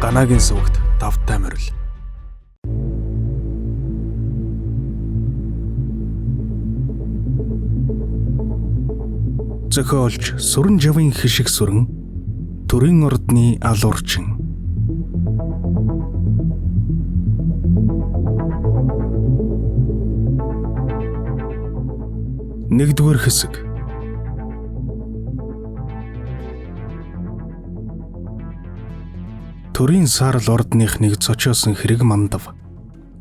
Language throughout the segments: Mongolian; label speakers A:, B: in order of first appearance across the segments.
A: Ганагийн сувагт давттай морил. Зохиолч Сүрэн Жавын хишиг сүрэн Төрийн ордны алуурчин. Нэгдүгээр хэсэг. Төрийн саарл ордных нэг цочоосон хэрэг мандав.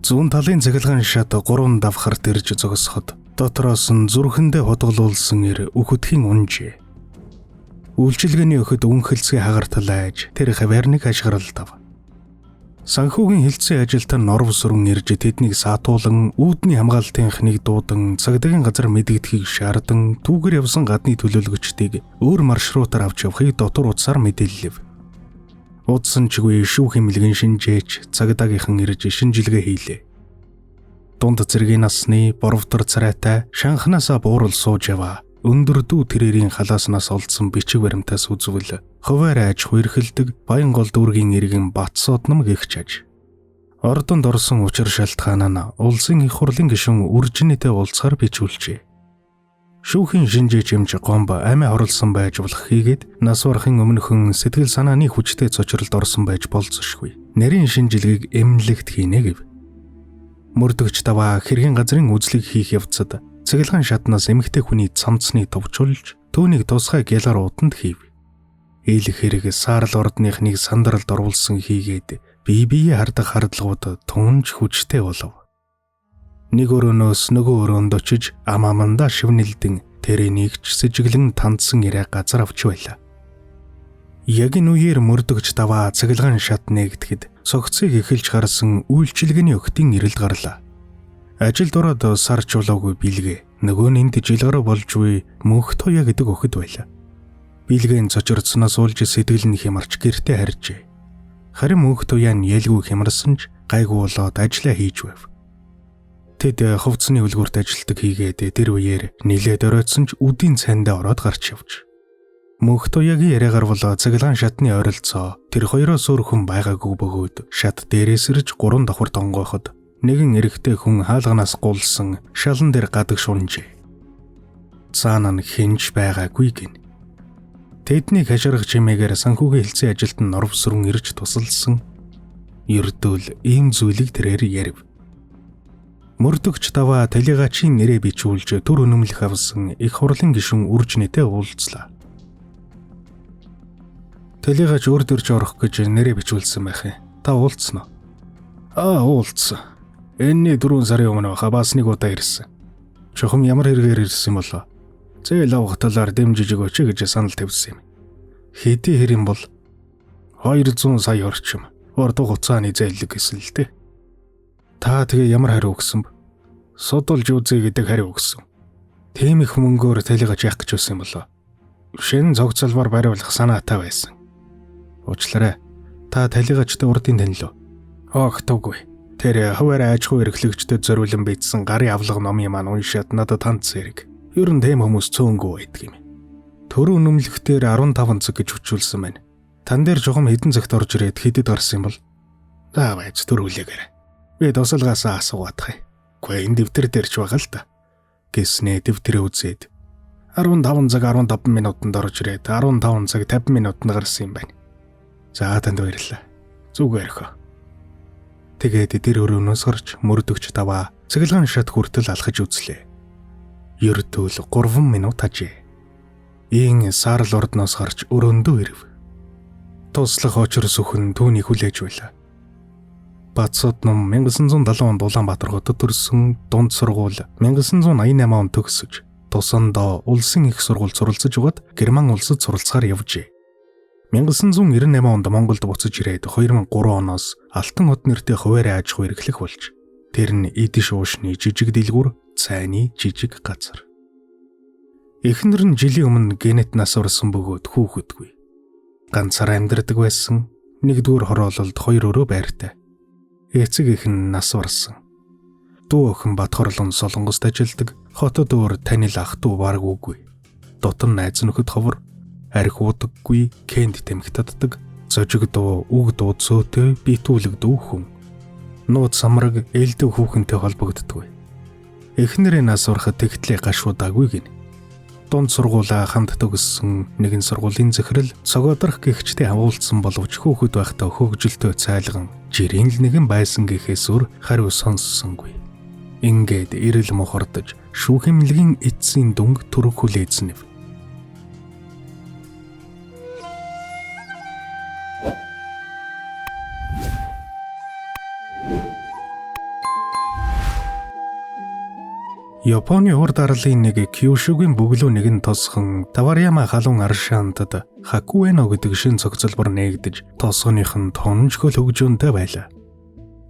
A: Зүүн талын цахилгаан шат 3 давхарт ирж зогсоход дотроос нь зүрхэндээ худгалуулсан эр үхэдхийн унжээ. Үйлчилгээний өхөд үнхэлцгий хагартал айж тэр хаваарныг хашгиралдав. Санхүүгийн хилцэн ажилтан норв сүрэн ирж тэднийг саатуулан үүдний хамгаалтынхныг дуудан цагдаагийн газар мэдэгдэхийг шаардан түүгээр явсан гадны төлөөлөгчдийг өөр маршрутаар авч явахыг дотор утсаар мэдээллэв. Удсан чгүй шүүх хэмлэгэн шинжээч цагдаагийнхан ирж шинжилгээ хийлээ. Дунд зэргийн насны боровтор царайтай шанхнаасаа буурал сууж яваа өндөр дүү тэрэрийн халааснаас олдсон бичиг баримтаас үзвэл хуваар аж ахуй эрхэлдэг Баянгол дүүргийн иргэн Батсууд нам гихч аж. Ордонд орсон учир шалтгаан нь улсын их хурлын гишүүн Үржинэтэй уулзахаар бичүүлжээ. Шүүхийн шинжээч эмч Гомб амиа хорлсон байж болох хийгээд нас барахын өмнөхөн сэтгэл санааны хүчтэй цочролд орсон байж болзошгүй. Нарийн шинжилгээг эмнэлэгт хийнэ гэв. Мөрдөгч даваа хэргийн газрын үзлэг хийх явцад цэглэхэн шатнаас эмэгтэй хүний цамцны товчулж түүнийг тусгай гялгар утанд хийв. Ил хэрэг саарл ордныхныг сандралд оруулсан хийгээд бие бие хардах хардлагууд тунж хүчтэй болов. Нэг өрөөнөөс нөгөө өрөөнд очиж ам амандаа шивнэлдэн тэрэнийг ч сэжиглэн тандсан ирээ газар авч байлаа. Яг энэ үеэр мөрдөгч даваа цахилгаан шат нээгдэхэд цогцыг эхэлж гарсан үйлчилгээний охидын эрэлд гарлаа. Ажилд ороод сар чулуугүй бэлгээ. Нөгөө нь энд жил гаруй болж буй мөнх туяа гэдэг охид байлаа. Бэлгээн цочирдсноос уулж сэтгэл нь хямарч гэртээ харжээ. Харин мөнх туяа нь ялгүй хямарсан ч гайгүй болоод ажлаа хийж байв. Тэд хувцсны үлгүүрт ажилтдаг хийгээд тэр үеэр нилээд оройтсон ч үдийн цайндаа ороод гарч явж. Мөнх туяагийн яриагаар бол цахилгаан шатны ойролцоо тэр хоёроос өөр хүн байгаагүй бөгөөд шат дээрээс ирж 3 давхар тонгооход нэгэн эрэгтэй хүн хаалганаас гулсан шалан дээр гадагш унжээ. Цаана нь хинж байгаагүй гин. Тэднийг хаширах чимээгээр санхүүгийн хэлцэн ажилтан норв сүрэн ирж тусалсан. Ердөөл ийм зүйлийг тэрээр ярив. Мөрдөгч даваа талигачийн нэрээ бичүүлж төр үнэмлэх авсан их хурлын гишүүн Үржинэтэй уулзлаа. Талигач өөр дөрж орох гэж нэрээ бичүүлсэн байх юм. Та уулзсан уу? Аа, уулзсан. Энэний 4 сарын өмнө баха бас нэг удаа ирсэн. Чухам ямар хэрэгээр ирсэн болоо? Зээл авах талаар дэмжиж өгөөч гэж санал тавьсан юм. Хэдий хэр юм бол 200 сая орчим урд хугацааны зээлэг гэсэн л дээ. Та тэгээ ямар хариу өгсөн бэ? Судалж үзье гэдэг хариу өгсөн. Тийм их мөнгөөр талигач яах гэж байсан юм болоо? Шинэ цогцолбор бариулах санаатай байсан. Уучлаарай. Та талигачтай урдын танил уу? Ох, туггүй. Тэр хуваарь аж ахуй эрхлэгчдэд зориулан бичсэн гарын авлага номын маань уншаад надад хандсан хэрэг. Ер нь тийм хүмүүс цөөнгүй байдаг юм. Төрөө үнэмлэхтэр 15 цаг гэж хүчүүлсэн байна. Тан дээр жухам хэдэн цагт орж ирээд хэдэд гарсан юм бол? За байж төр хүлээгээрэй. Би тусалгаасаа асуугаадах юм. Гэхдээ энэ дэвтэр дээр ч байгаа л та. Гэснээ дэвтрээ үзээд 15 цаг 15 минутанд орж ирээд 15 цаг 50 минутанд гарсан юм байна. За танд баярлалаа. Зүгээр өхөө. Тэгээд тэр өрөөнөөс гарч мөрдөгч даваа цэглэхэн шат хүртэл алхаж үзлээ. Ердөөл 3 минут ажээ. Ийн саарл ордноос гарч өрөөндөө ирэв. Туслах очир сүхэн түүнийг хүлээж байлаа. Батсууд ном 1970 онд Улаанбаатар хотод төрсөн, дунд сургууль 1988 онд төгсөж, тусандаа улсын их сургууль суралцаж угаад Герман улсад суралцахаар явжээ. 1998 онд Монголд буцаж ирээд 2003 оноос Алтан хот нэртэй хуваарь аж ахуй эрхлэх болж, тэр нь идэж уушны жижиг дэлгүүр, цайны жижиг газар. Эхнэр нь жилийн өмнө гэнэт нас орсон бөгөөд хүүхэдгүй. Ганцаараа амьдардаг байсан. Нэгдүгээр хороололд 2 өрөө байртай. Эцэг эх нь нас барсан. Дүү охин Батхорлон Солонгост ажилладаг. Хотод өөр танил ах дүү бараг үгүй. Дотор найз нөхөд ховор, арх уудаггүй, кенд тамхи татдаг, Зожиг дуу, үг дуу зөөтэй битүүлэг дүү хүн. Нууц самраг элдв хүүхэнтэй холбогддоггүй. Эхнэрийн нас барахад тэгтлээ гашуудаагүй гин. Дунд сургуулаа хамт төгссөн нэгэн сургуулийн захирал цогоодорх гихчтэй агуулсан боловч хүүхэд байхдаа хөгжилтэй цайлган жирийн л нэгэн байсан гэхээс өөр хариу сонссонгүй. Ингээд эрэл мухардаж шүүх хэмнэлгийн эцсийн дүнг төрөх хүлээзнэв. Японы уур дарлын нэг Кюшүгийн бөглөө нэгэн тосгон Таваряма халуун аршаантад Хакуэно гэдэг шин цогцолбор нээгдэж тосгоных нь тонж хөл хөгжөөнтэй байлаа.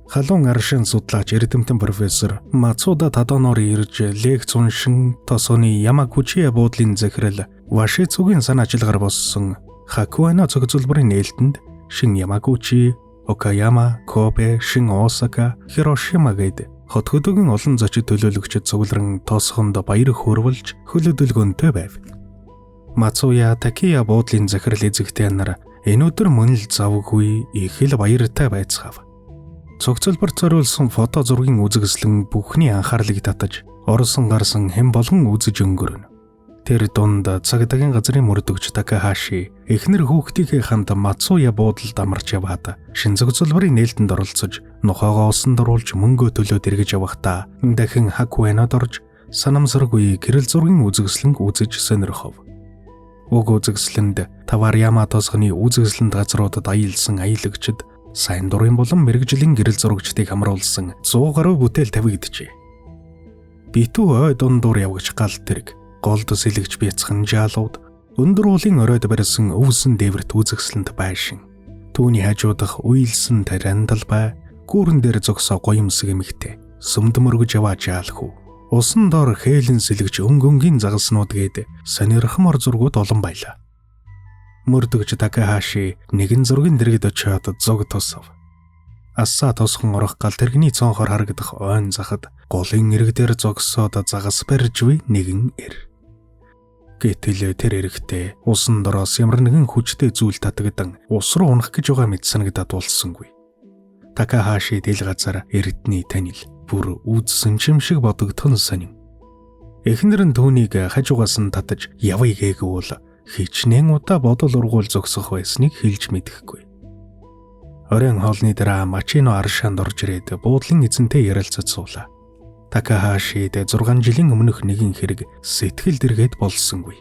A: Халуун аршаан судлаач эрдэмтэн профессор Мацуда Тадонори ирж лекц уншин тосгоны Ямагучи буудлын захирал Вашицугийн санаачлалгаар боссон Хакуэно цогцолборын нээлтэнд шин Ямагучи, Окаяма, Кобе, шин Осака, Хирошима гээд хот хөдөөгийн олон зочид төлөөлөгчид цугларан тосгонд баяр хөөрвөлж хөлөдөлгөнтэй байв. Мацуя Такия буудлын захирал эзэгтэй нар энэ өдөр мөн л завгүй их л баяртай байцгаав. Цогцолбор зориулсан фото зургийн үзэсгэлэн бүхний анхаарлыг татаж орсон гарсан хэн болгон үзэж өнгөрнө. Тэр дунд цагдаагийн газрын мөрдөгч Такахаши эхнэр хүүхдийнхээ хамт Мацуя буудалд амарч яваад шин цогцолборын нээлтэнд оролцож нохоогоо усан дуруулж мөнгөө төлөөд эргэж явахдаа дахин Хакуэнод орж санамсаргүй гэрэл зургийн үзэсгэлэнг үзэж сонирхов. Уг үзэсгэлэнд Таваряма тосгоны үзэсгэлэнт газруудад аялсан аялагчид сайн дурын болон мэргэжлийн гэрэл зурагчдыг хамруулсан 100 гаруй бүтээл тавигджээ. Битүү ой дундуур явагч гал тэрэг голд сэлэгч бяцхан жаалууд өндөр уулын оройд барьсан өвсөн дээвэрт үзэсгэлэнт байшин. Түүний хажуудах уйлсан тариандал бай, гүүрэн дээр зогсоо гоёмсог эмэгтэй сүмд мөргөж яваа жаалхүү. Усан доор хээлэн сэлэгч өнгө өнгийн загалснууд гээд сонирхмор зургууд олон байлаа. Мөрдөгч Такахаши нэгэн зургийн дэргэд очиод зуг тусав. Асаа тосхон орох гал тэрэгний цонхоор харагдах ойн захад голын эрэг дээр зогсоод загас барьж буй нэгэн эр. Гэтэл тэр эрэхтэй усан дороос ямар нэгэн хүчтэй зүйл татагдан ус руу унах гэж байгаа мэт санагдаад болсонгүй. Такахаши дэл газар эрдний танил бүр үзсэн юм шиг бодогдсон сонин. Эхнэр нь түүнийг хажуугаас нь татаж явъя гээгүүл хичнээн удаа бодол ургуул зогсох байсныг хэлж мэдэхгүй. Оройн хоолны дараа Мачино аршаанд орж ирээд буудлын эзэнтэй ярилцаж суулаа. Такахашид 6 жилийн өмнөх нэгэн хэрэг сэтгэл дэргэд болсонгүй.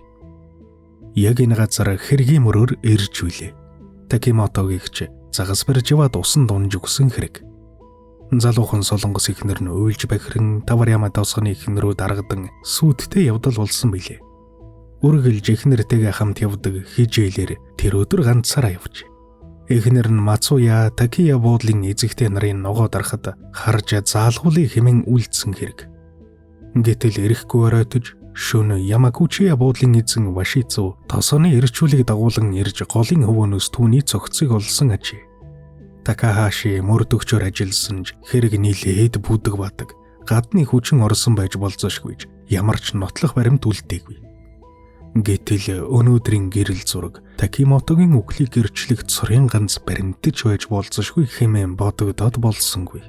A: Яг энэ газар хэргийн мөрөөр ирж билээ. Такимото гихч загас барьж яваад усан дунж өгсөн хэрэг. Залуухан солонгос эхнэр нь уйлж бахиран Таваряма тосгоны эхнэрүүд даргадан сүйдтэй явдал болсон билээ. Үргэлж эхнэртэйгээ хамт явдаг хижээлэр тэр өдөр ганцаараа явж. Эхнэр нь Мацуя Такия буудлын эзэгтэй нарын ногоо дарахад харж заалгуулыг хэмээн үлдсэн хэрэг. Гэтэл эрэхгүй оройтож шөнө Ямагучи буудлын эзэн Вашицу тосооны эрчүүлэг дагуулan ирж голын хөвөөнөөс түүний цогцыг олсон ажээ. Такахаши мөрдөгчөөр ажилласан ч хэрэг нийлээд бүдэг бадаг. Гадны хүчин орсон байж болзошгүй ямар ч нотлох баримт үлдээгүй. Гэтэл өнөөдрийн гэрэл зураг Такимотогийн үхлийг гэрчлэх цорын ганц баримтж байж болзошгүй хэмээн бодогдоод болсонгүй.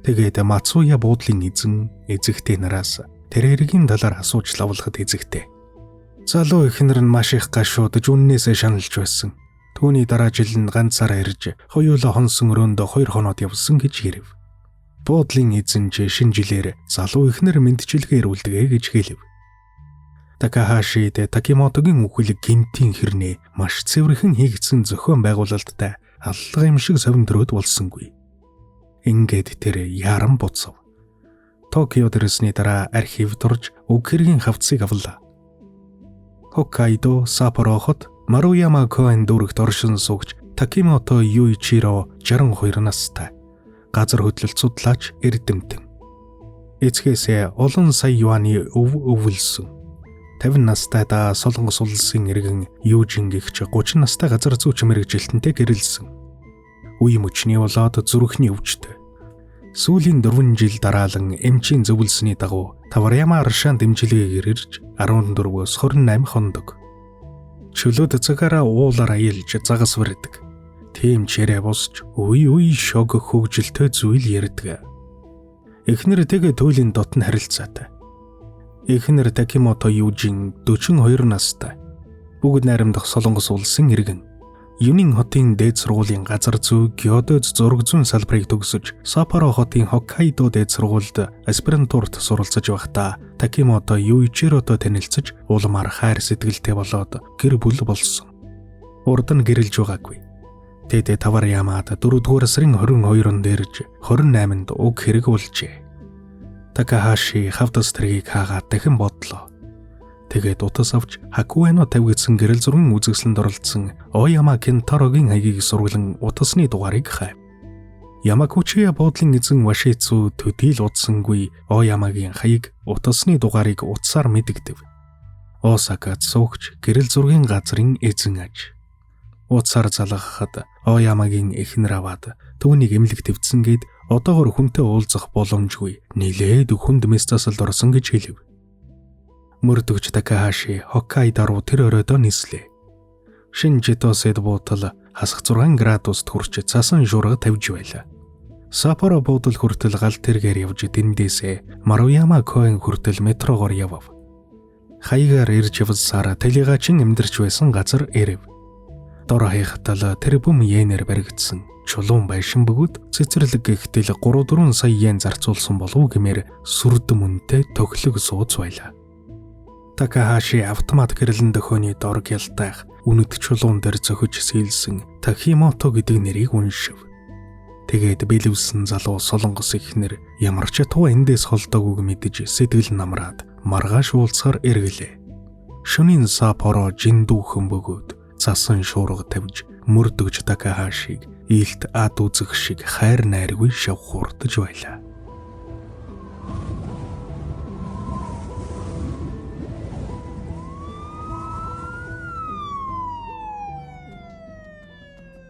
A: Тэгээд Мацуя буудлын эзэн эзэгтэй нараас тэр хэргийн талаар асууж лавлахад эзэгтэй. Залуу эхнэр нь маш их гашуудаж үннээсээ шаналж байсан. Түүний дараа жил нь ганцаараа ирж хоёулаа хонсон өрөөндөө 2 хоноод явсан гэж хэлэв. Буудлын эзэн ч шинэ жилээр залуу эхнэр мэндчилгээ ирүүлдэг гэж хэлэв. Такахашид Такимотогийн үхэл гэмтийн хэрнээ маш цэвэрхэн хийгдсэн зохион байгуулалттай аллага юм шиг совин төрөөд болсонгүй. Ингээд тэр яран буцав. Токиод ирсний дараа архивд орж уг хэргийн хавцыг авлаа. Хоккайдо Саппоро хот Маруяма Коэн дүүрэгт оршин суугч Такимото Юичиро 62 настай. Газар хөдлөлт судлаач эрдэмтэн. Эцгээсээ олон сая юаны өв өвлсөн. 50 настай да Солонгос улсын иргэн Юужин гихч 30 настай газар зүйч мэрэгжилтэнтэй гэрэлсэн. Үе мөчний болоод зүрхний өвчтөй. Сүүлийн 4 жил дараалан эмчийн зөвлөсний дагуу Таваряма аршаан дэмжлэгээр ирж 14-өөс 28 хондог. Чөлөөт цагаараа уулаар аялж загас барьдаг. Тийм ч яриа босч үе үе шог хөгжилтэй зүйл ярьдаг. Эхнэр тэгээ туйлын дотн харилцаатай. Эхнэр Такимото Южин 42 настай. Бүгд найрамдах Солонгос улсын иргэн. Юнин хотын дээд сургуулийн газар зүй геодез зураг зүйн салбарыг төгсөж Саппоро хотын Хоккайдо дээд сургуульд аспирантурт суралцаж байхдаа Такимото Юичиротой танилцаж улмаар хайр сэтгэлтэй болоод гэр бүл болсон. Урд нь гэрэлж байгаагүй. Тэд тавар ямаад 4-р сарын 22-нд ирж 28-нд уг хэрэг болжээ. Такахаши хавдас тэргийг хаагаад дахин бодлоо. Тэгээд утас авч Хакуэно тавигдсан гэрэл зургийн үзэсгэлэнд оролцсон Ояма Кентарогийн хаягийг сургалан утасны дугаарыг хайв. Ямакучия буудлын эзэн Вашицу төдийл удсангүй Оямагийн хаяг утасны дугаарыг утсаар мэдэгдэв. Осакад суугч гэрэл зургийн газрын эзэн аж. Утсаар залгахад Оямагийн эхнэр аваад түүнийг эмнэлэг твдсэн гээд одоогор хүнтэй уулзах боломжгүй нилээд хүнд мэс засалд орсон гэж хэлв. Мөрдөгч Такахаши Хоккайдо руу тэр оройдоо нислээ. Шинэ Читосед буутал хасах 6 градуст хүрч цасан шуурга тавьж байлаа. Саппоро буудал хүртэл гал тэргээр явж дэндээсээ Маруяма Коэн хүртэл метрогоор явав. Хаягаар ирж явсаар Талигачин амьдарч байсан газар ирэв. Дор хаяхтал тэрбум йенээр баригдсан чулуун байшин бөгөөд цэцэрлэг гэхтэл 3-4 сая йен зарцуулсан болов уу гэмээр сүрдэм үнэтэй тохилог сууц байлаа. Такахаши автомат гэрлэн дөхөөний дор гялтайх үнэт чулуун дээр зөхөж сэлсэн Такимото гэдэг нэрийг уншив. Тэгээд бэлэвсэн залуу солонгос эхнэр ямар ч туу эндээс холдоогүйг мэдэж сэтгэл намраад маргааш уулзахаар эргэлээ. Шөнийн Саппоро жиндүүхэн бөгөөд цасан шуурга тавьж мөрдөгч Такахашиг илт ад үзэх шиг хайр найргүй шавхуурдаж байлаа.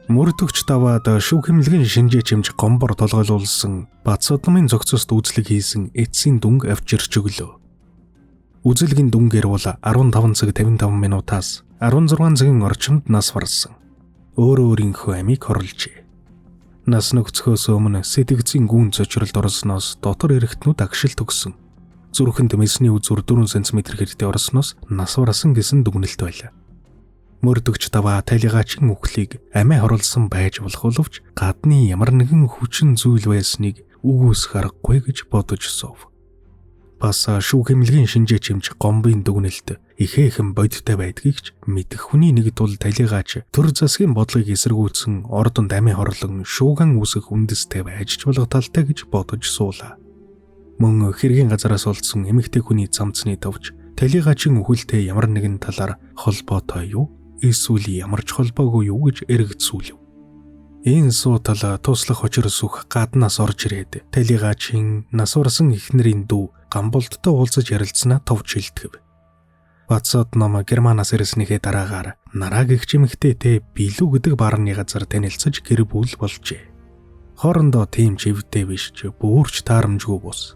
A: Мөрдөгч даваад шүүх хэмнэлгийн шинжээ чимж гомбор толгойлуулсан Бацудмын зохицост үзлэг хийсэн эцсийн дүнг авчирч өглөө. Үзлэгийн дүнгээр бол 15 цаг 55 минутаас 16 цагийн орчимд нас барсан. Өөрөө өөрийнхөө амийг хорлжээ. Нас нөхцөхөөс өмнө сэтгцийн гүн цочролд орсноос дотор эргэтнүүд агшил төгсөн. Зүрхэнд мэсний үзүүр 4 см хэрэгтэй орсноос нас барсан гэсэн дүгнэлт байлаа. Мөрдөгч даваа талигачин үхлийг амиа хорлсон байж болох боловч гадны ямар нэгэн хүчин зүйл байсныг үгүйсэх аргагүй гэж бодож суув. Бас шүүх хэмнэлгийн шинжээ чимж гомбын дүгнэлт ихээхэн бодиттой байдгийг ч мэдэх хүний нэг тул талигаач төр засгийн бодлогыг эсэргүүцсэн ордонд амиа хорлон шууган үүсэх үндэстэй байж ч болох талтай гэж бодож суулаа. Мөн хэргийн газараас олдсон эмэгтэй хүний цамцны товч талигаачийн үхэлтэй ямар нэгэн талаар холбоотой юу? Эсвэл ямар ч холбоогүй юу гэж эргэцүүлв. Энэ суутал туслах очир сүх гаднаас орж ирээд талигаачийн нас барсан эхнэрийн дүү Гамболдтой уулзаж ярилцсанаа товч хэлтгэв. Бацод ном Германаас ирснийхээ дараагаар Нараг их чимэгтэйтэй Билүү гэдэг барны газар танилцаж гэр бүл болжээ. Хоорондоо тийм ч эвтэй биш ч бүрч таарамжгүй бус.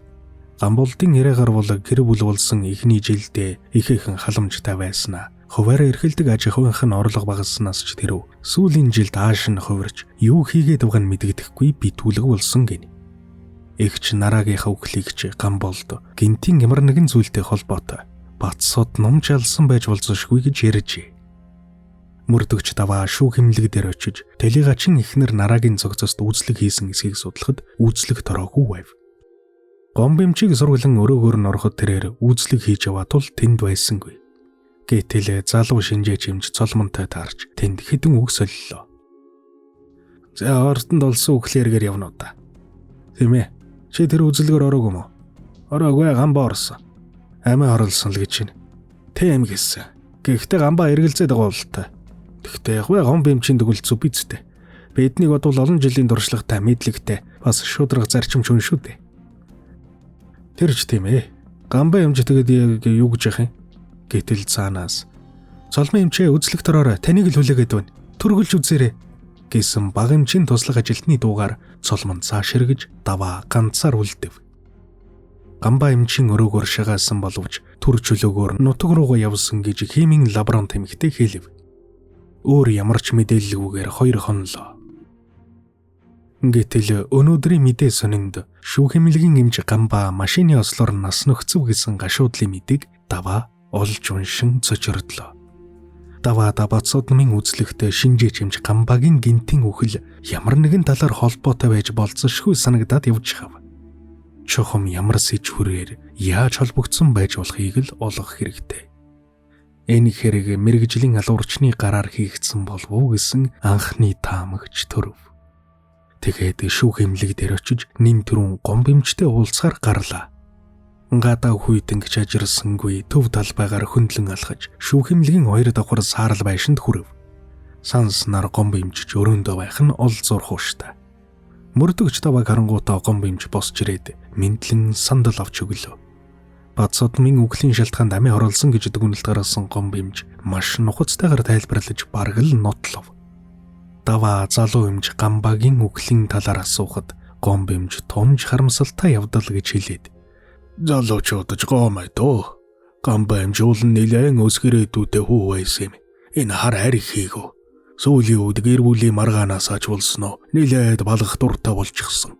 A: Гамболдын яриагаар бол гэр бүл болсон эхний жилдээ ихээхэн халамжтай байснаа. Хуваараа эрхэлдэг аж ахуйнх нь орлого багасснаас ч тэрв сүүлийн жилд ааш нь хувирч юу хийгээд байгааг нь мэдэгдэхгүй битүүлэг болсон гин. Эгч Нарагийнхаа үхлийг ч Гамболд гинтийн ямар нэгэн зүйлтэй холбоотой Бацсод ном чалсан байж болзошгүй гэж ярьжээ. Мөрдөгч даваа шүүх хэмнэлэг дээр очиж Талигачин эхнэр Нарагийн цогцост үзлэг хийсэн эсхийг судлахад үзлэг тороогүй байв. Гомбимчийг сургалан өрөөгөр нь ороход тэрээр үзлэг хийж яваа тул тэнд байсангүй. Гэтэл залуу шинжээ чимж цолмонтой таарч тэнд хэдэн үг солилоо. За ордонд олсон үхлээргээр явна уу да. Тийм ээ. Чи тэр үзлэгээр ороогүй юм уу? Ороогүй гамбаа орсон. Амиа хорлсон л гэж байна. Тийм гэсэн. Гэхдээ гамбаа эргэлзээд байгаа бололтой. Тэгтээ яг вэ гом бэмчийн дүгэлцүү бизтэй. Биднийг бодвол олон жилийн туршлагатай мэдлэгтэй бас шудраг зарчимч хүн шүү дээ. Тэр ч тийм ээ. Гамбаа юмж тэгээд яг юу гэж яах юм? Гэтэл цаанаас цолмын эмчээ үзлэг тороорой таныг л хүлээгээд байна. Төргөлж үзээрэй гэсэн баг эмчийн туслах ажилтны дуугаар цолмон цааш эргэж даваа ганцаар үлдэв. Гамбаа эмчийн өрөөгөр шагаасан боловч төр чөлөөгөөр нутаг руугаа явсан гэж химийн лаборант эмэгтэй хэлэв. Өөр ямар ч мэдээлэлгүйгээр 2 хонлоо. Гэтэл өнөөдрийн мэдээ сонинд шүүх эмнэлгийн эмч Гамба машины ослоор нас нөхцөв гэсэн гашуудлын мэдээг Даваа олж уншин цочирдлоо. Даваа Бацуудмын үзлэгт шинжээч эмч Гамбагийн гинтийн үхэл ямар нэгэн талаар холбоотой байж болзошгүй санагдаад явж хав. Чухам ямар сэж хүрээр яаж холбогдсон байж болохыг л олох хэрэгтэй. Энэ хэрэг мэргэжлийн алуурчны гараар хийгдсэн болов уу гэсэн анхны таамагч төрөв. Тэгээд шүүх эмнэлэг дээр очиж нин түрүүн гомб эмчтэй уулзахаар гарлаа. Гадаа хүйтэн гэж ажирсангүй төв талбайгаар хөндлөн алхаж шүүх эмнэлгийн хоёр давхар саарал байшинд хүрэв. Санснаар гомб эмчж өрөөндөө байх нь ол зурхууштай. Мөрдөгч таваг харангуутаа гомб эмч босч ирээд мэдлэн сандал авч өглөө. Бацудмын үхлийн шалтгаанд амиа хорлсон гэж дүгнэлт гаргасан гомб эмч маш нухацтайгаар тайлбарлаж бараг л нотлов. Даваа залуу эмч Гамбагийн үхлийн талаар асуухад гомб эмч тунж харамсалтай явдал гэж хэлээд
B: "Залуучуудаж гоомай дөө. Гамба эмч уул нь нэлээн өсгөрөөдүүтэй хүү байсан юм. Энэ хар арих хийгөө. Сүүлийн үед гэр бүлийн маргаанаас ач болсноо нэлээд балгах дуртай болчихсон.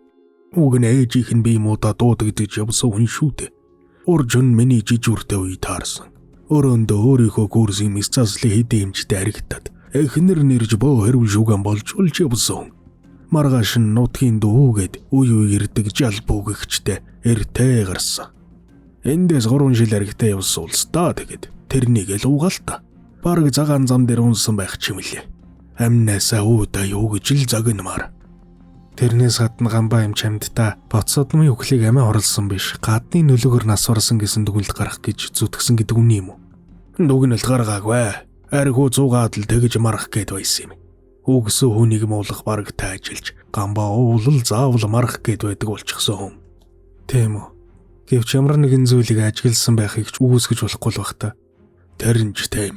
B: Уг нь ээжийнх нь бие муудаа дуудагдаж явсан хүн шүү дээ. Урж нь миний жижүүртэй үе таарсан. Өрөөндөө өөрийнхөө курсын мис заслын хэдэн эмчтэй харигдаад эхнэр нэрж бөө хэрв шүгэн болж болж явсан. Маргааш нь нутгийн дүүгээд үе үе ирдэг жалбуу гэгчтэй эртээ гарсан. Эндээс 3 жил аригтай явсан улс та тэгэд тэрнийг л угаалта. Бараг цагаан зам дээр унсан байх ч юм лээ. Амнаасаа үүдаа юу гэж л загнамаар.
A: Тэрнээс гадна Гамба эмч амьдта Бацудмын үхлийг амиа хорлсон биш, гадны нөлөөгөөр нас барсан гэсэн дүгнэлт гарах гэж зүтгэсэн гэдэг үнэн юм уу?
B: Дүгнэлт гаргаагүй. Архиу цугаад л тэгж марах гээд байсан юм. Үгсэн хүнийг муулах бараг тайжилж Гамба уулал заавал марах гээд байдаг болчихсон хүн.
A: Тийм үү. Гэвч ямар нэгэн зүйлийг ажигласан байхыг ч үгүйсгэж болохгүй л бах та.
B: Тэр нь ч тийм.